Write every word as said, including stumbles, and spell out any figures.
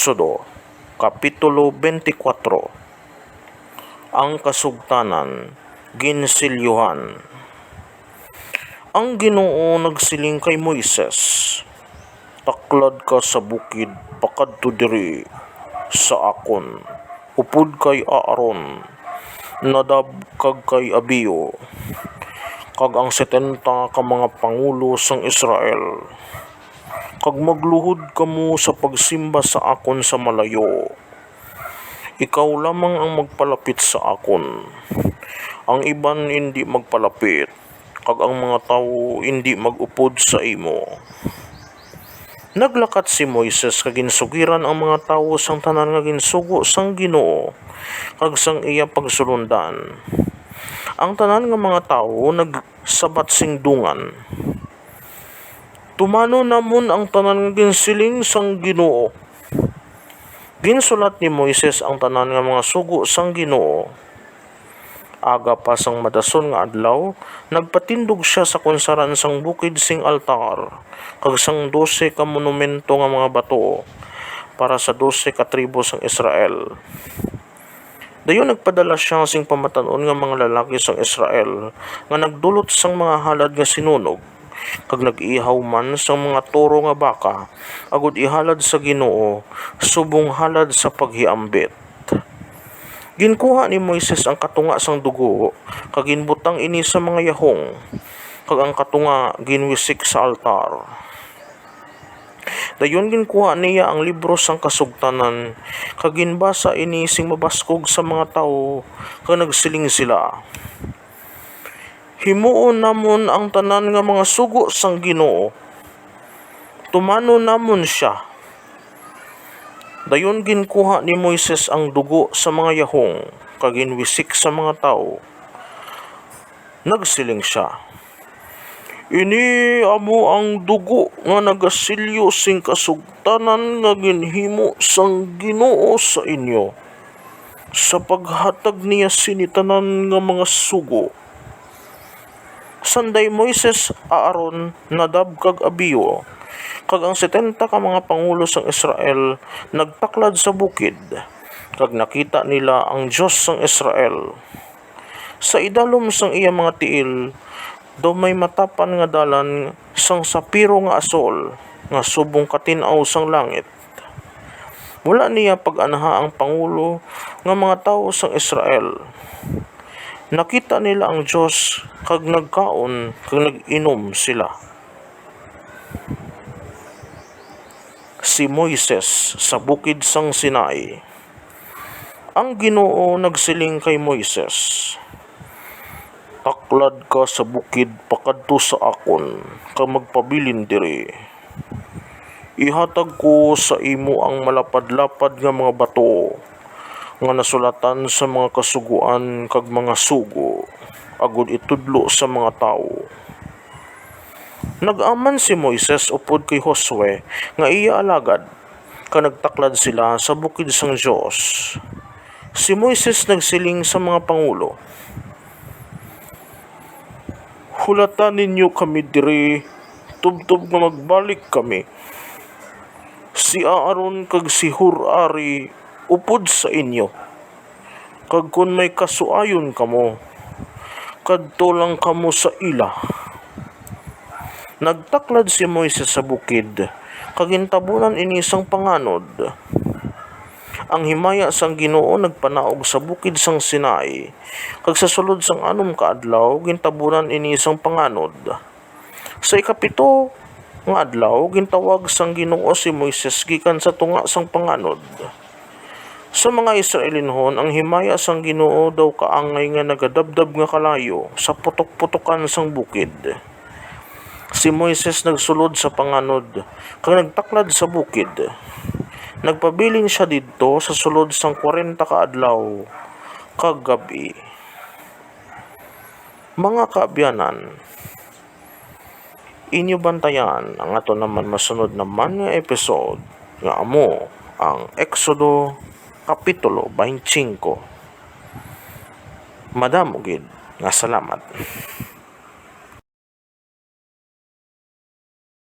Exodo, Kapitulo twenty-four. Ang kasugtanan ginsilyuhan. Ang Ginoo nagsiling kay Moises, "Taklad ka sa bukid pakadto diri sa akon, upod kay Aaron, Nadab, kag kay Abihu, kag ang setenta ka mga pangulo sang Israel, kag magluhod kamo sa pagsimba sa akon sa malayo. Ikaw lamang ang magpalapit sa akon, ang iban indi magpalapit, kag ang mga tawo indi mag-upod sa imo." Naglakat si Moises kag ginsugiran ang mga tawo sang tanan nga ginsugo sang Ginoo kag sang iya pagsulondan. Ang tanan nga mga tawo nagsabat sing dungan, "Tumano namon ang tanan nga ginsiling sang Ginoo." Ginsulat ni Moises ang tanan nga mga sugo sang Ginoo. Aga pa sang madason nga adlaw, nagpatindog sia sa kunsaran sang bukid sing altar kag sang dose ka monumento nga mga bato para sa dose ka tribo sang Israel. Dayon nagpadala sia sing pamatan-on nga mga lalaki sang Israel nga nagdulot sang mga halad nga sinunog, kag nag-ihaw man sang mga toro nga baka, agod ihalad sa Ginoo subong halad sa paghiambit. Ginkuha ni Moises ang katunga sang dugo, kag ginbutang ini sa mga yahong, kag ang katunga ginwisik sa altar. Dayon ginkuha niya ang libro sang kasugtanan, kag ginbasa ini sing mabaskog sa mga tawo, kag nagsiling sila, "Himuon namon ang tanan nga mga sugo sang Ginoo. Tumanon namon sia." Dayon ginkuha ni Moises ang dugo sa mga yahong, kag ginwisik sa mga tawo. Nagsiling sia, "Ini amo ang dugo nga nagasilyo sing kasugtanan nga ginhimo sang Ginoo sa inyo, sa paghatag niya sini tanan nga mga sugo." Sanday Moises, Aaron, Nadab, kag Abihu, kag ang setenta ka mga pangulo sang Israel, nagtaklad sa bukid, kag nakita nila ang Dios sang Israel. Sa idalom sang iya mga tiil daw may matapan nga dalan sang sapiro nga asul, nga subong katin-aw sang langit. Wala niya pag-anha ang pangulo nga mga tawo sang Israel. Nakita nila ang Dios, kag nagkaon kag nag-inom sila. Si Moises sa bukid sang Sinai. Ang Ginoo nagsiling kay Moises, "Taklad ka sa bukid pakadto sa akon, kag magpabilin diri. Ihatag ko sa imo ang malapad-lapad nga mga bato nga nasulatan sa mga kasugoan kag mga sugo, agod itudlo sa mga tawo." Nag-aman si Moises upod kay Josue nga iya alagad, kag nagtaklad sila sa bukid sang Dios. Si Moises nagsiling sa mga pangulo, "Hulata ninyo kami diri, tubtob nga magbalik kami. Si Aaron kag si Hur ari upod sa inyo, kag kon may kasuayon kamo, kadto lang kamo sa ila." Nagtaklad si Moises sa bukid, kag gintabunan ini sang panganod. Ang himaya sang Ginoo nagpanaog sa bukid sang Sinai, kag sa sulod sang anom ka adlaw gintabunan ini sang panganod. Sa ikapito nga adlaw, gintawag sang Ginoo si Moises gikan sa tunga sang panganod. Sa mga Israelinhon, ang himaya sang Ginoo daw kaangay nga nagadabdab nga kalayo sa putok-putokan sang bukid. Si Moises nagsulod sa panganod kag nagtaklad sa bukid. Nagpabilin sia didto sa sulod sang kwarenta ka adlaw kag gab-i. Mga kaabyanan, inyo bantayan ang ato naman masunod naman nga episode, nga amo ang Exodo Kapitulo twenty-five. Madamo gid nga salamat.